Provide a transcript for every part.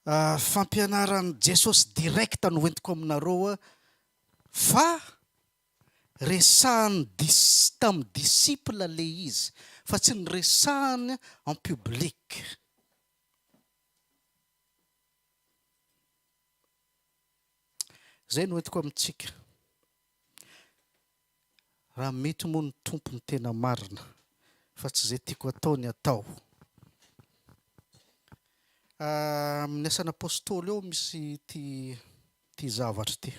Fampianaran'i Jesosy direct no entiko aminareo fa resahany dis tamin'ny disciple le izy fa tsy niresahany en public. Zay no entiko amintsika. Raha mety moa ny Tompo no tena marina fa tsy izay tiako atao ny atao. Amin'ny asan'ny Apostoly ao misy ity ity zavatra ity.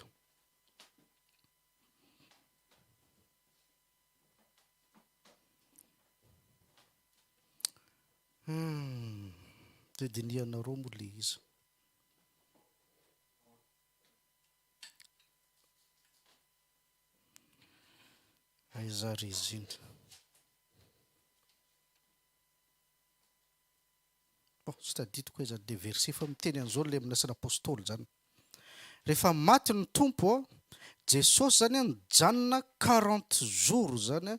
Hum, dia dinihanareo moa le izy. Aiza ary izy iny? Bon, tsy tadidiko aiza le verset fa miteny an'izao le amin'ny asan'ny apostoly zany. Rehefa maty ny Tompo, Jesosy zany nijanona quarante jours zany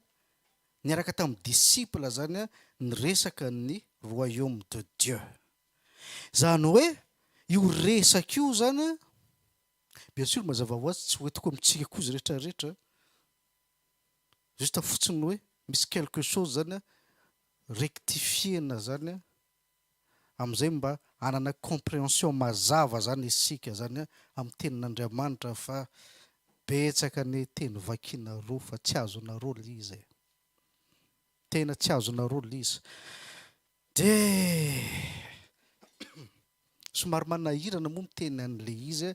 niaraka tamin'ny disciple zany niresaka ny royaume de Dieu. Zany hoe io resaka io zany Bien sûr mazava ho azy tsy ho entiko amintsika koa izy rehetra rehetra, juste fotsiny hoe misy quelque chose zany an rectifier-na zany an amin'izay mba hanana comprehension mazava zany isika zany an amin'ny tenin'Andriamanitra fa betsaka anie teny vakinareo fa tsy azonareo le izy e! Tena tsy azonareo le izy. Dia somary manahirana moa miteny an'ilay izy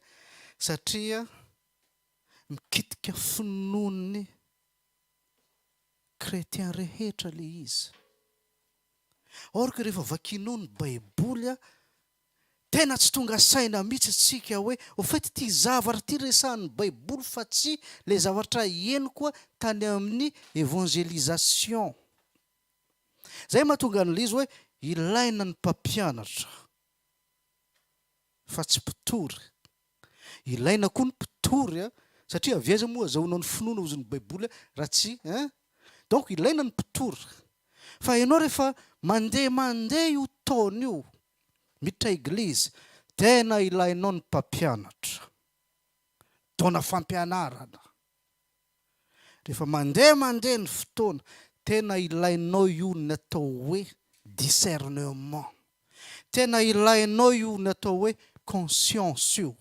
satria mikitika finoan'ny chrétien rehetra ilay izy. Or que rehefa vakianao ny baiboly tena tsy tonga saina mihitsy isika hoe au fait ity zavatra ity resahan'ny baiboly fa tsy ilay zavatra henoko tany amin'ny évangélisation. Zay mahatonga an'ilay izy hoe ilaina ny mpampianatra fa tsy mpitory. Ilaina koa ny mpitory a, satria avy aiza moa azahoanao ny finoana hozy ny baiboly raha tsy hein? Donc ilaina ny mpitory. Fa ianao rehefa mandeha mandeha io taona io, miditra eglizy, tena ilainao ny mpampianatra. Taona fampianarana. Rehefa mandeha mandeha ny fotoana, tena ilainao io ny atao hoe discernement. Tena ilainao io ny atao hoe conscience io.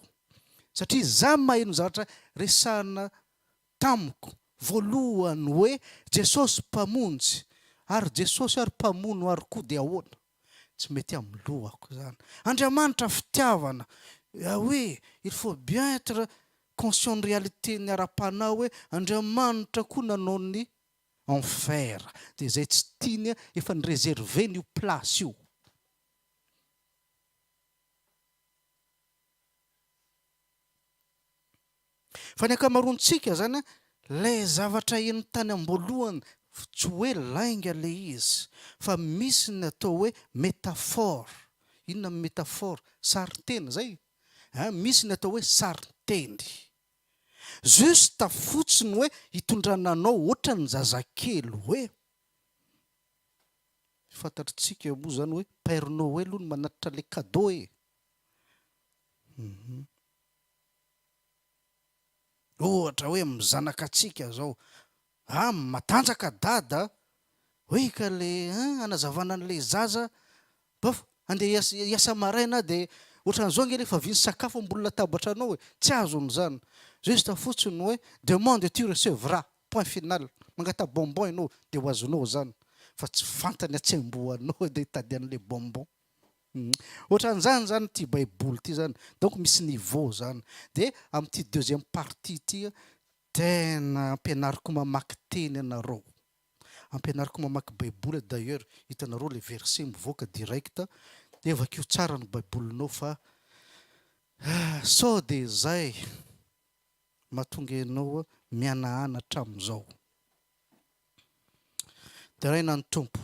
Satria za maheno zavatra resahina tamiko voalohany hoe Jesosy mpamonjy ary Jesosy ary mpamono ary koa dia ahoana? Tsy mety amin'ny lohako izany. Andriamanitra fitiavana. Oui, il faut bien être conscient ny réalité ny ara-panahy hoe Andriamanitra koa nanao ny enfer. Dia izay tsy tiany efa ni-reserver-ny io place io. Fa ny ankamaroantsika zany lay zavatra heno tany amboalohany tsy hoe lainga le izy fa misy ny atao hoe métaphore, inona ny métaphore? Sarinteny zay an, misy ny atao hoe sarinteny. Juste fotsiny hoe hitondrana anao ohatran'ny zazakely hoe, fantatritsika moa zany hoe père Noël hono manatitra le cadeau e! Ohatra hoe amin'ny zanakatsika zao, ah matanjaka dada a! Hoy ka le hein hanazavana an'le zaza, bof andeha hiasa hiasa maraina aho de ohatran'izao ange le efa vy ny sakafo ambony latabatranao e! Tsy azony zany. Juste fotsiny hoe demande et tu recevras, point final. Mangataha bonbon ianao de ho azonao zany. Fa tsy fantany hatsembohanao de hitady an'le bonbon. Ohatran'izany zany ity baiboly ity zany, donc misy niveau zany, de amin'ity deuxième partie ity tena ampianariko mamaky teny anareo, ampianariko mamaky baiboly d'ailleurs hitanareo le verset mivoaka direct, de vakio tsara ny baibolinao fa sao de zay mahatonga ianao mihanahana hatramin'izao. Deraina ny Tompo.